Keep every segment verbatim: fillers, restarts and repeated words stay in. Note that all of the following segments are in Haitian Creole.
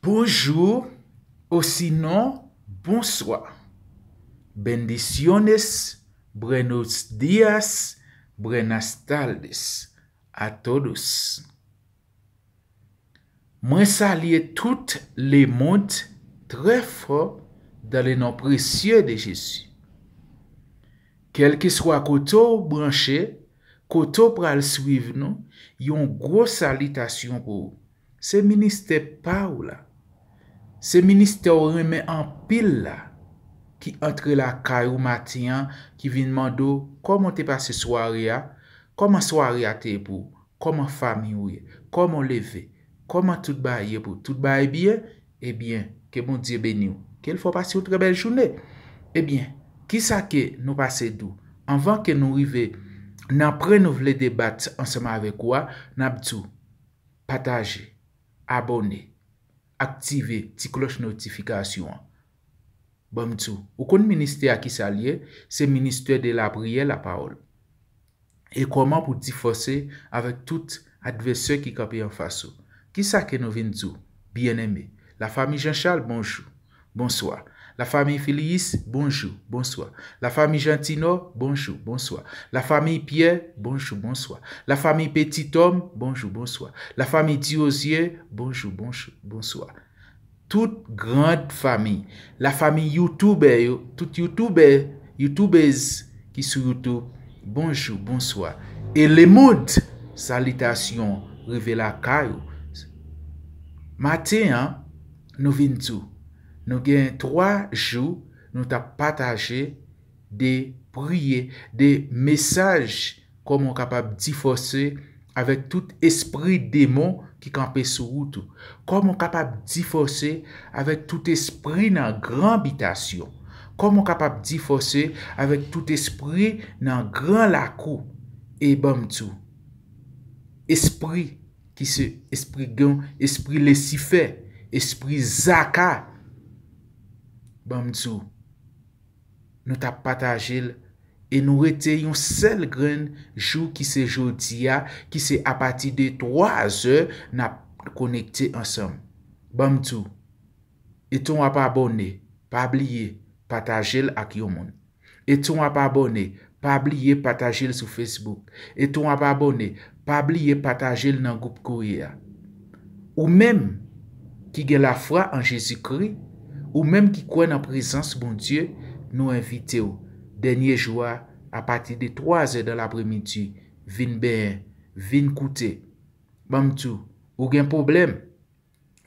Bonjou, osinon, bonswa. Bendiciones, buenos días, buenas tardes a todos. Mwen salye tout lemonn trè fò dans le nom précieux de Jésus. Kèlkeswa kote w branche, kote w pral swiv nou, yon gwo salitasyon pou ou. Se ministè pa w la. Se ministè w renmen anpil la ki antre lakay ou maten an, ki vin mande w kòman w te pase sware a, kòman sware a te ye pou ou, kòman fanmi w ye, kòman w leve, kòman tout bagay ye pou ou, tout bagay byen, ebyen, ke Bondye beni w, ke l fè w pase yon trè bèl jounen. Ebyen, kisa ke nou pase di w? Anvan ke nou rive nan pwen nou vle debat ansanm avèk ou a, n ap di w, pataje, abòne, aktive ti klòch notifikasyon an. Ban m di w, ou konn ministè a kisa l ye? Se ministè de la priyè, la pawòl. E kòman pou difòse avèk tout advèsè ki kanpe anfas ou. Kisa ke nou vin di w, byeneme? Lafanmi Jean Charles, bonjou, bonswa. Lafanmi Filiis, bonjou, bonswa. Lafanmi Jean Tinò, bonjou, bonswa. Lafanmi Pyè, bonjou, bonswa. Lafanmi Petitòm, bonjou, bonswa. Lafanmi Diozye, bonjou, bonjou, bonswa. Tout grand fanmi, lafanmi youtubè yo, tout youtubè, youtubèz ki sou YouTube, bonjou, bonswa. E lemonn, salitasyon rive lakay ou. Maten an, nou vin di w, nou gen twa jou nou t ap pataje de priye, de mesaj, kòman w kapab difòse avèk tout espri demon ki kanpe sou wout ou. Kòman w kapab difòse avèk tout espri nan gran bitasyon. Kòman w kapab difòse avèk tout espri nan gran lakou. E ban m di w, espri ki se espri gen, espri Lesifè, espri Zaka. Ban m di w, nou t ap pataje l, e nou rete yon sèl grenn jou ki se jodi a, ki se apati de twa zè n ap konekte ansanm. Ban m di w, etan w ap abòne, pa bliye pataje l ak yon moun. Etan w ap abòne, pa bliye pataje l sou Facebook. Etan w ap abòne, pa bliye pataje l nan gwoup kourye a. Ou menm ki gen lafwa an Jezikri, ou menm ki kwè nan prezans Bondye, nou envite w dènye jou a, apati de twa zè dan lapremidi, vin benyen, vin koute. Ban m di w, ou gen pwoblèm,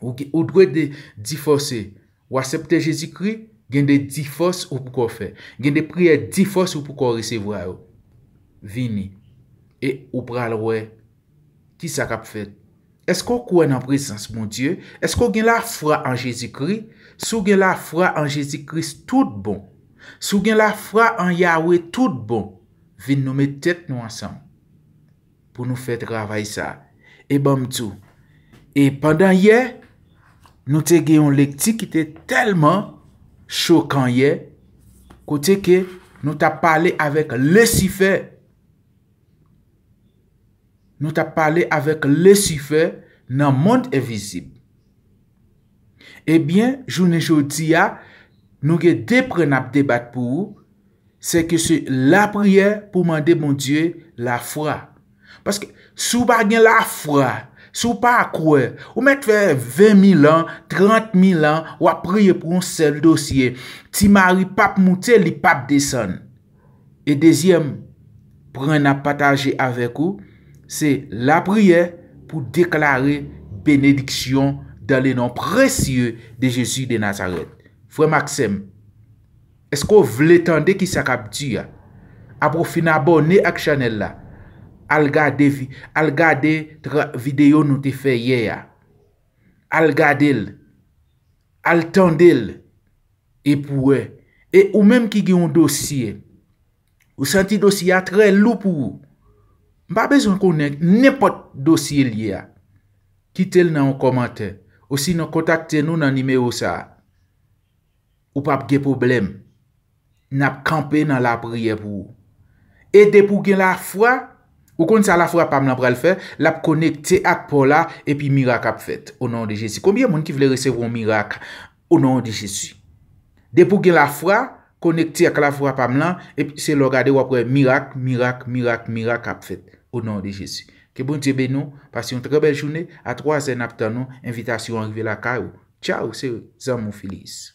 ou, ou dwe de, difòse. Ou aksepte Jezikri, gen de difòs ou poko fè. Gen de priyè difòs ou poko resevwa yo. Vini. E ou pral wè kisa k ap fèt. Èske w kwè nan prezans Bondye? Èske w gen lafwa an Jezikri? Si w gen lafwa an Jezikri, tout bon. Si w gen lafwa an Yawe, tout bon. Vin nou met tèt nou ansanm pou nou fè travay sa. E ban m di w, e pandan yè, nou te gen yon lekti ki te tèlman chokan yè, kote ke nou t ap pale avèk Lesifè. Nou t ap pale avèk Lesifè nan mond envizib. Ebyen, jounen jodi a, nou gen de pwen n ap debat pou ou, se ke se lapriyè pou mande Bondye lafwa. Paske si w pa gen lafwa, si w pa kwè, ou mèt fè ven mil an, trant mil an, w ap priye pou yon sèl dosye. Ti Mari p ap moute, li p ap desann. E dezyèm pwen n ap pataje avèk ou, se lapriyè pou deklare benediksyon dans le nom précieux de Jésus de Nazareth. Frè m ak sè m, èske w vle tande kisa k ap di a? Apre w fin abòne ak chanèl la, al gade vi-, al gade tra-, videyo nou te fè yè a. Al gade l. Al tande l. E pou wè. E ou menm ki gen yon dosye, ou santi dosye a trè lou pou ou, m pa bezwen konnen nenpòt dosye l ye a. Kite l nan yon kòmantè, osinon kontakte nou nan nimewo sa a. Ou p ap gen pwoblèm. N ap kanpe nan lapriyè pou ou. E depi w gen lafwa, Ou konn sa lafwa pa m lan pral fè? L ap konekte ak pa w la, epi mirak ap fèt. O non de Jezi. Konbyen moun ki vle resevwa yon mirak? O non de Jezi. Depi w gen lafwa, konekte ak lafwa pa m lan, epi se lè w gade w ap wè mirak, mirak, mirak, mirak ap fèt. O non de Jezi. Ke Bondye beni w, pase yon trè bèl jounen, a twa zè n ap tann ou, envitasyon an rive lakay ou. Tchaw, se zanmi w Filiz.